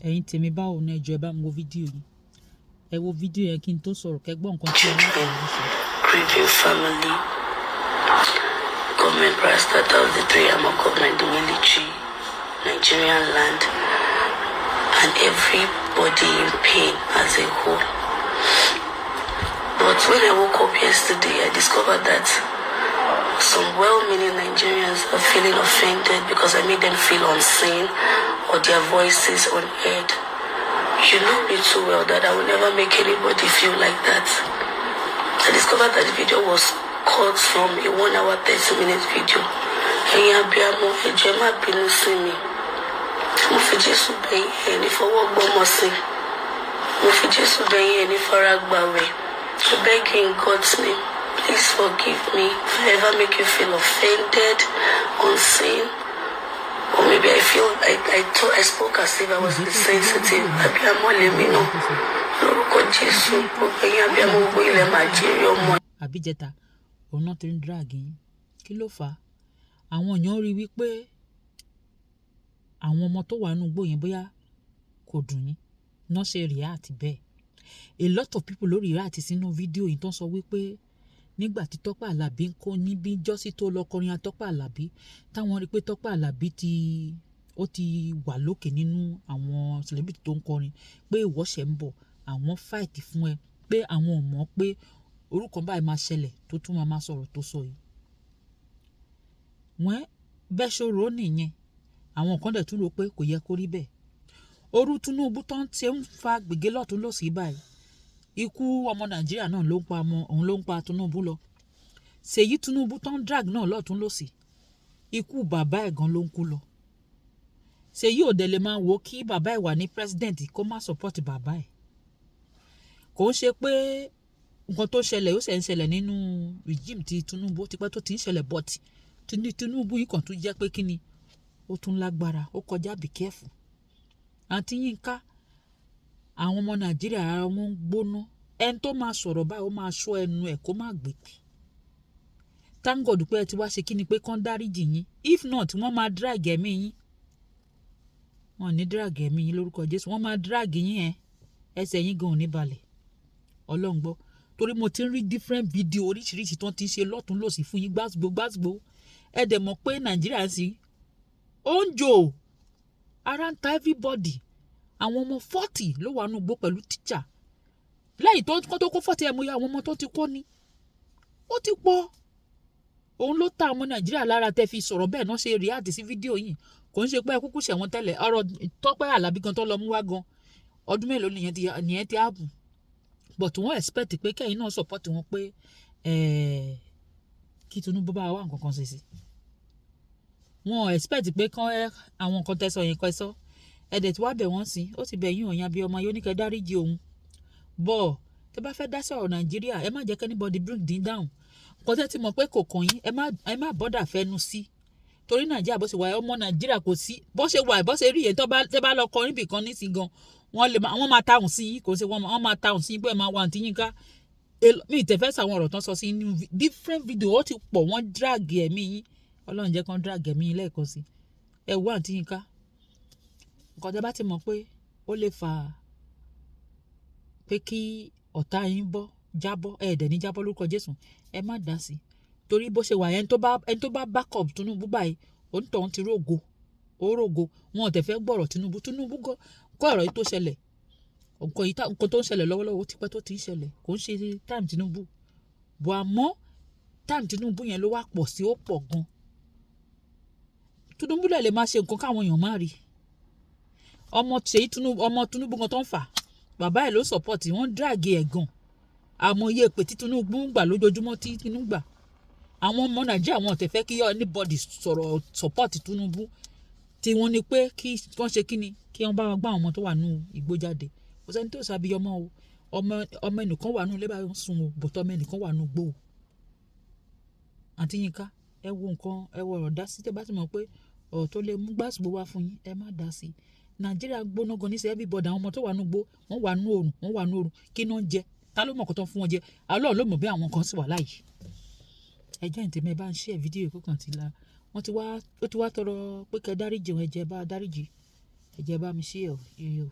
Ẹ̀yin tèmi, báwo ni? Ẹ jọ̀ọ́, ẹ bá mi wo fídíò yìí. Ẹ wo fídíò yẹn kí n tó sọ̀rọ̀, kẹ́ gbọ́ nǹkan tí arákùnrin sọ. Grieving family, government parastatals, the three arm of government, the military, Nigerian land, and everybody in pain as a whole. But when I woke up yesterday, I discovered that some well-meaning Nigerians are feeling offended because I made them feel unseen or their voices unheard. You know me too well that I will never make anybody feel like that. I discovered that the video was cut from a 1 hour 30 minute video. Ẹ̀yin abiyamọ, ẹ jọ̀ọ́, ẹ má bínú sí mi. Mo fi Jésù bẹ̀ yín, ẹ ní fọwọ́ gbọ́mọ sí. Mo fi Jésù bẹ̀ yín, ẹ ní fara gbàwẹ̀. I beg you in God's name, please forgive me if I ever make you feel offended, unseen, or maybe I feel I thought I spoke as if I was insensitive. Abiyamọ lèmi náà. Lórúkọ Jésù, gbogbo ẹ̀yin abiyamọ, gbogbo ilẹ̀ máa jèrè ọmọ. Àbíjẹta òun náà ti ń drag yín. Kí ló fà á? Àwọn èèyàn rí wípé àwọn ọmọ tó wà nínú igbó yẹn, bóyá kò dùn yín náà ṣe react bẹ́ẹ̀. A lot of people ló react sínú fídíò yìí tó ń sọ wípé nígbà tí Tọ́pẹ́ Àlàbí ń kó níbí jọ́sí tó lọ kọrin Tọ́pẹ́ Àlàbí, táwọn rí pé Tọ́pẹ́ Àlàbí ti ó ti wà lókè nínú àwọn celebrity tó ń kọrin, pé ìwọ ṣẹ̀ ń bọ̀, àwọn fight fún ẹ, pé àwọn ò mọ̀ pé orúkọ báyìí máa ṣẹlẹ̀ tó tún máa sọ̀rọ̀ tó sọ yìí. Wọ́n bẹ́ẹ̀ ṣòro nìyẹn. Àwọn kan dẹ̀ tún rò pé kò yẹ kó rí bẹ́ẹ̀. Orú Tinubu tó ń ṣe ń fa gbègé lọ́tún lọ́sì báyìí, ikú ọmọ Nàìjíríà náà ló ń pa ọmọ òun, ló ń pa Tinubu lọ. Ṣèyí Tinubu tó ń drag náà lọ́tún lọ́sì, ikú bàbá ẹ̀ gan ló ń kú lọ. Ṣèyí ò dẹ̀ lè máa wò kí bàbá ẹ̀ wà ní president kó má support bàbá ẹ̀. Kò ń ṣe pé nǹkan tó ṣẹlẹ̀ ó ṣe ń ṣẹlẹ̀ nínú regime ti Tinubu, ó ti pẹ́ tó ti ń ṣẹlẹ̀, but Tinubu yìí kàn tún jẹ́ pé kí ni, ó tún lágbára, ó kọjá. Be careful, Àǹtí Yínká. Àwọn ọmọ Nàìjíríà, ara wọn ń gbóná. Ẹni tó máa sọ̀rọ̀ báyìí, ó máa ṣọ́ ẹnu ẹ̀ kó má gbé pè. Thank God pé ẹ ti wá ṣe kí ni, pé kán dáríjì yín. If not, wọ́n máa drag ẹ̀mí yín. Wọ́n ní drag ẹ̀mí yín lórúkọ Jésù. Wọ́n máa drag yín ẹ̀, ẹsẹ̀ yín gan ò ní balẹ̀. Ọlọ́run gbọ́, torí mo ti ń rí different video oríṣiríṣi tó ti ń ṣe lọ́tún lọ́sì fún yín, gbàgbó gbàgbó. Ẹ dẹ̀ mọ̀ pé Nàìjíríà ń sìn ó ń jò, ara ń ta everybody. Àwọn ọmọ 40 ló wà nù gbó pẹ̀lú teacher lẹ́yìn tó kó tó kó 40. Ẹ̀ mọ̀ ya àwọn ọmọ tó ti kó ni ó ti pọ̀. Òun ló ta ọmọ Nàìjíríà lára tẹ́ fi sọ̀rọ̀ bẹ́ẹ̀ náà ṣe react sí fídíò yìí. Kò ń ṣe pé ẹ kúkú ṣẹ̀wọ̀n tẹ́lẹ̀. Ọ̀rọ̀ Tọ́pẹ́ Àlàbí gan tó lọ mú wá gan, ọdún mélòó nìyẹn ti happen? But wọ́n expect pé kẹ́yìn náà support wọn pé kí Tinubu bá wà nǹkan kan ṣe sí. Wọ́n expect pé kán àwọn nǹkan tẹ́ sọ yẹn kọ́ ẹ sọ. Ẹ̀dẹ̀ tí wàá bẹ̀ wọ́n sí, ó ti bẹ̀ yín òyìn abiyamọ yóò ní kẹ́ dáríjì òun bọ̀. Tẹ́ bá fẹ́ dá sí ọ̀rọ̀ Nàìjíríà, ẹ má jẹ́ kí anybody bring dín down. Nǹkan tẹ́ ti mọ̀ pé kò kàn yín, ẹ má bother fẹ́nu sí, torí Nàìjíríà bó ṣe wà, ọmọ Nàìjíríà kò sí bó ṣe wà, bó ṣe rí yẹn. Tẹ́ bá lọ kọrin ibì kan nísìnyí gan, wọ́n lè wọ́n máa táwọn sí yín. Kò sí wọ́n máa táwọn sí yín pé ẹ máa wà Àǹtí Yínká. Mi ìtẹ̀fẹ́ sàwọn ọ̀rọ̀ tán sọ sí inú different video, ó ti pọ̀. Wọ́n drag ẹ̀mí yín. Ọlọ́run jẹ́ kán drag ẹ̀mí yín lẹ́ẹ̀kan sí. Ẹ wá, Àǹtí Yínká, nǹkan tẹ́ bá ti mọ̀ pé ó lè fà pé kí ọ̀tá yín bọ́ jábọ́, ẹ̀ dẹ̀ ní jábọ́ lórúkọ Jésù, ẹ má dá sí, torí bó ṣe wà, ẹni tó bá back up Tinubu báyìí, onítọ̀hún ti rógo, ó rógo. Wọn ò tẹ̀ fẹ́ gbọ́rọ̀ Tinubu. Tinubu kọ́ ọ̀rọ̀ yìí tó ṣẹlẹ̀, nǹkan yìí, nǹkan tó ń ṣẹlẹ̀ lọ́wọ́lọ́wọ́, ó ti pẹ́ tó ti ń ṣẹlẹ̀. Kò ń ṣe time Tinubu bọ̀, àmọ́ time Tinubu yẹn ló wá pọ̀ sí, ó pọ̀ gan. Tinubu lè lè máa ṣe nǹkan káwọn èèyàn má rí. Ọmọ Ṣèyí Tinubu, ọmọ Tinubu gan tó ń fà, bàbá ẹ̀ ló support. Wọ́n drag ẹ̀ gan. Àmọ́ iye èpè tí Tinubu ń gbà lójoojúmọ́, tí Tinubu gbà, àwọn ọmọ Nàìjíríà, wọn ò tẹ̀ fẹ́ kí anybody sọ̀rọ̀ support Tinubu. Tí wọ́n ní pé kí wọ́n ṣe kíni, kí wọ́n bá wọn gbá àwọn ọmọ tó wà nù igbó jáde. Kò sẹ́ni tó ṣàbíyọmọ o. Ọmọ ẹnìkan wà nù ilé báyìí ń sun o, bọ̀tọ̀ ọmọ ẹnìkan wà nù gbó o. Àǹtí Yínká, ẹ wo nǹkan, ẹ wo ọ̀rọ̀ dá sí. Tẹ́ bá ti mọ̀ pé ọ̀rọ̀ tó lè mú gbàsgbò wá fún yín, ẹ má dá sí. Nàìjíríà gbóná gan ní sẹ́. Everybody, àwọn ọmọ tó wà nù gbó, wọ́n wà nù oòrùn, wọ́n wà nù oòrùn. Kí náà ń jẹ? Ta ló mọ̀ kó tó ń fún wọn jẹ? Ọlọ́run ló mọ̀ bí àwọn kan sì wà láàyè. Ẹ jẹ́ ìtẹ̀mẹ́ bá ń share fídíò yìí kó kàn ti la. Wọ́n ti wá, ó ti wá tọrọ pé kẹ́ dáríjì wọn. Ẹ jẹ́ bá dáríjì. Ẹ jẹ́ bá mi ṣí ẹ̀ o. Ire o.